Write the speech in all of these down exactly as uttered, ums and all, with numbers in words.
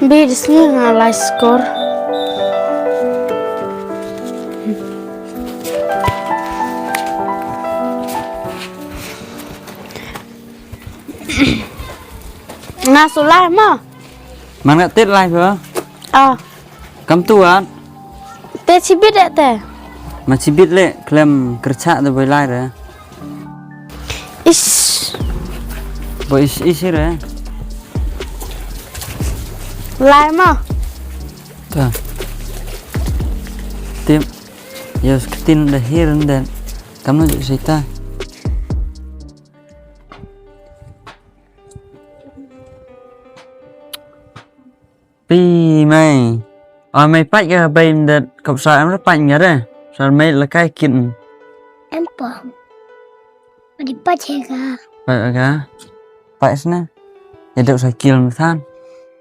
Bi da sngi nga lai score. Nga su lai mo. Man nga tit lai pha. Ah. Kam tu an. Te chibit e te. Ma chibit le, klem kerchak de boi lai re. Is. Boi is, is re. Lai mo. Ta. Tip. Yos ketin de hir den. Kam no jik sita. Pi mei. Oi mei, pait ka bei mdet kop sa em ra pait nga re. Sa mei la kai kin. Em pom. Madi pait he ka. Pait ka. Pait sne. Ya dok sa kil mthan.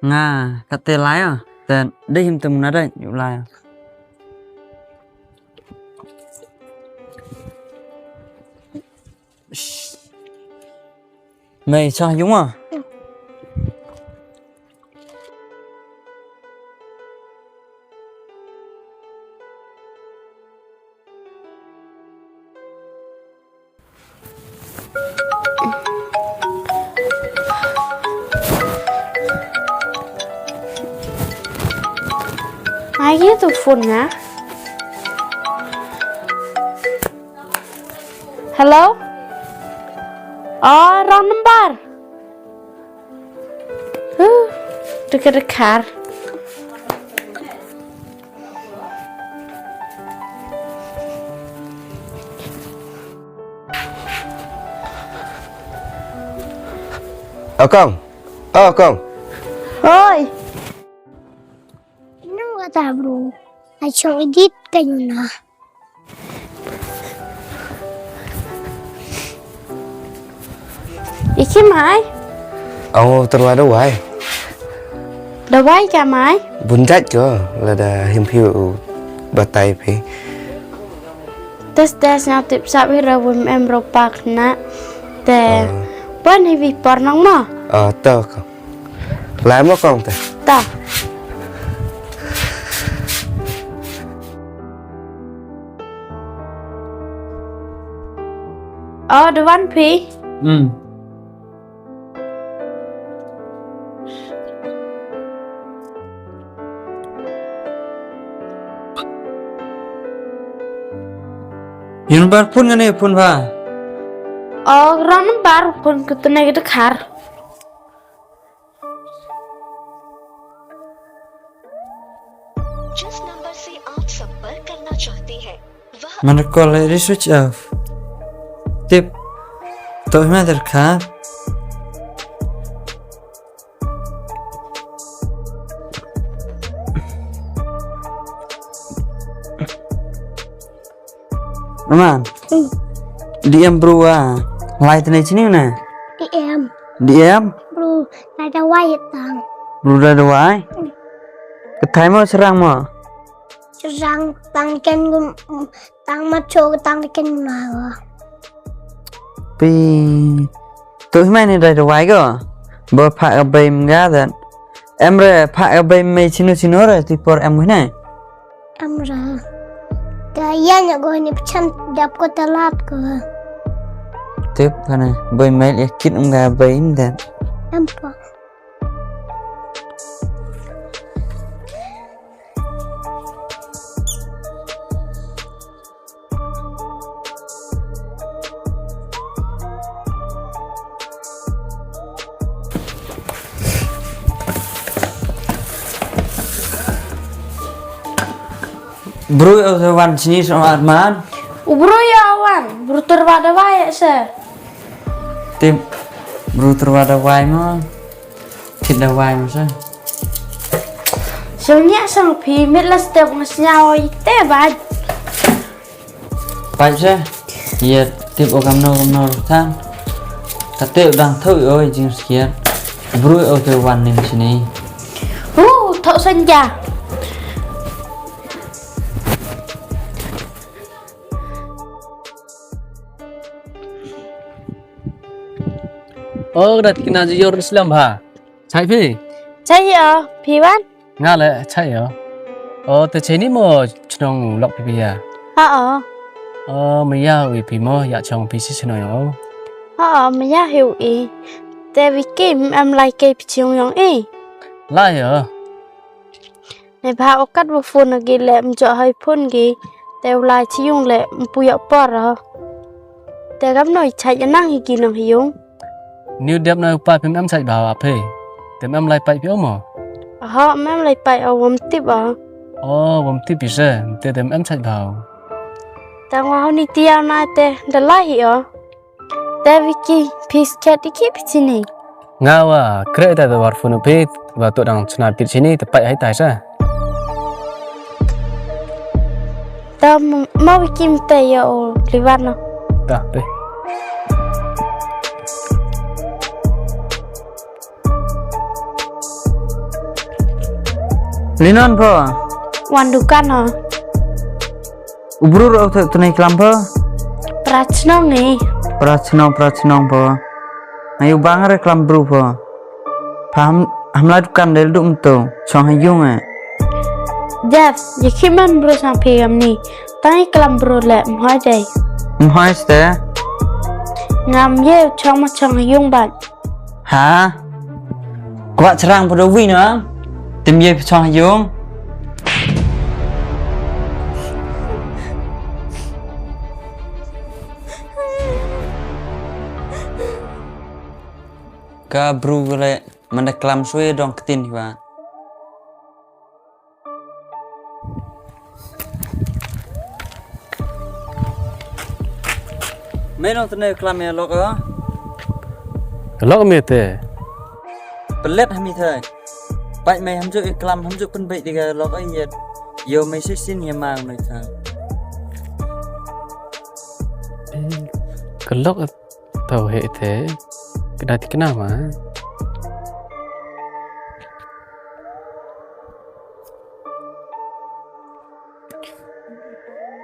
Nga kate lai o. Te de him tum na de yu lai o. Mei, sa yung ah. Ai, ye tu phone nga. Hello? Oh, wrong number. Huh, tu ka dkhar. O kong. O kong. Hoi. Nang kata bro. Ai chong edit ka yuna. Iki mai? Ong u tyrwa dawai. Dawai ka mai? Bun jait ko, lada him phi u batai phi. Tes tes nga tip sap hi ra wym em ro pak na. Te, ah, pon hi wi por nang mo? Ah, to ko. Lai mo kong te. Ta. Oh, da wan phi? Hmm. Yung number phone nga ne phone pha? Oh, wrong number phone ko tene ki dkhar. जिस नंबर से आप संपर्क करना चाहते हैं, वह Man call le switch off. Tip. To ma der kha. Aman. Hmm. D M bro a. Lai tene chini na? D M. D M? Bro, da dawai tang. Bro, da dawai? Hmm. Ka thai mo, serang mo? Serang tang ken gun, tang ma cho tang ken na. Pi. Tu mai ni da dawai ko. Bo pha ka bai mga dan. Em re, pha ka bai mai chino chino re, ti por em ne. Amra. Ka ya nya go ni pchan dap ko talat ko. Tip, hane, bai mail ya kit um ga bai im dan. Em po. Bru, o, wan sini so Arman. U bru ya wan, bru terwa dawai se. Tip, bru terwa dawai mo. Thit dawai mo se. Song nya song phi mit la step ngas nya oi te ba. Pai se, ye tip o kamno kamno than. Ka tip dang thui oi jingskiat. Bru o te wan ning sini. Hu, thok sanja. O, da tikna jur Islam ha. Chai phi? Chai o, phi wan? Nga le chai o. O, te chai ni mo chnong lok phi ya. Ha o. O, maya wi phi mo ya chong phi si chnong o. Ha o, maya hi wi. Te Vicky, em lai ke phi chong yong i. Lai o. Neibhah o kat wa phone agi le mjooh hoi phone gi, te u lai chi yung le mpu yoh por o. Te kam noi chait nang hi ki nong hi yung. Niu dep na u pa phi em chait bha wa phi. Te em lai pai phi o mo. Aha, em lai pai o wam tip o. O, wam tip phi se, te te em chait bha o. Tang wa honi tiaw na te da lai hi o. Te Vicky, phi sket i ki phi chini. Nga wa kre ta da war phone phi, wa tu dang chna phi chini, te pai hai tai sa. Ta mo Vicky mte ya o liwan no. Ta pe. Linon pho. Wan dukan o. U bru ro tu ni klam pho. Prachnong ni. Prachnong, prachnong pho. Ayu bang re klam bru pho. Pha ham, ham la dukan del du mto. Chong ha yung e. Jeff, ya khi man bru sang phi gam ni. Tang i klam bru le mhoi dei. Mhoi ste. Ngam ye chong ma chong ha yung bat. Ha? Kwah chrang pha da wi na. Tim ye phi chong ha yung. Ka bru le man da klam sui dong ktin hi wa. Me nong tene klam ya lok o. Lok me te. Pelet hami thai. Pai me hamju i klam hamju pynbait diga lok o yet. Yo me si sin ya mang noi thai. Ka lok tau he te. Kena ti kena ma.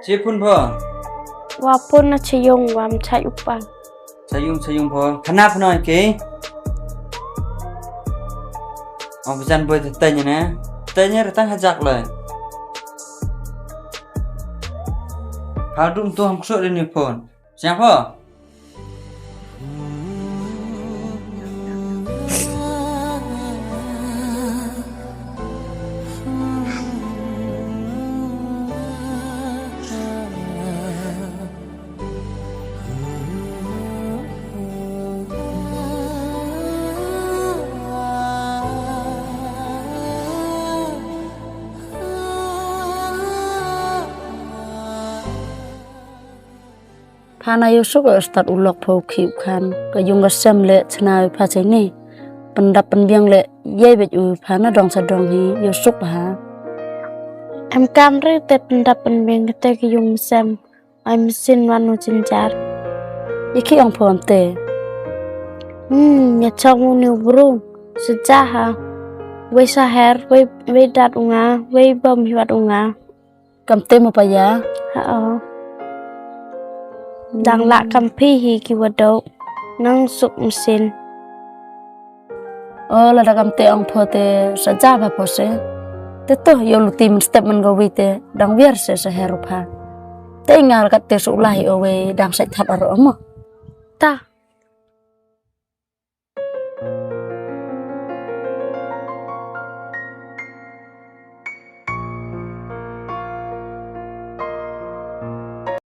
Chi phone pho? Wa phone na chi yung wa mchai upa. Chi yung, chi yung pho. Khana pho no ke? Ong bijan boy te tanya ne. Tanya retang hajak le. Phadum tu ham ksuk de ni phone. Siang pho? Pha na yoh suk o stad u lok pha u khi u khan. Ka yung ka sem le chna u pha chai ni. Pyndap pynbiang le yei beit u pha na dong sa dong hi yoh suk ha. Em kam re te pyndap pynbiang te ka yung sem. Ai machine wan u jinjar. Ye khi ong pha te. Hmm, ya chong u ni u bru. Sa ja ha. Wei sa her, wei, wei dat u nga, wei bom hi wat u nga. Kam te mo pa ya. Ha o. Dang la kam phi hi ki wa do. Nang suk machine. O, lada kam te ong pho te sa ja bha pho se. Te to yoh luti mynstep man ka wi te dang wiar se sa her u pha. Te nga la kat te su la hi o wei dang sa that ar o mo. Ta.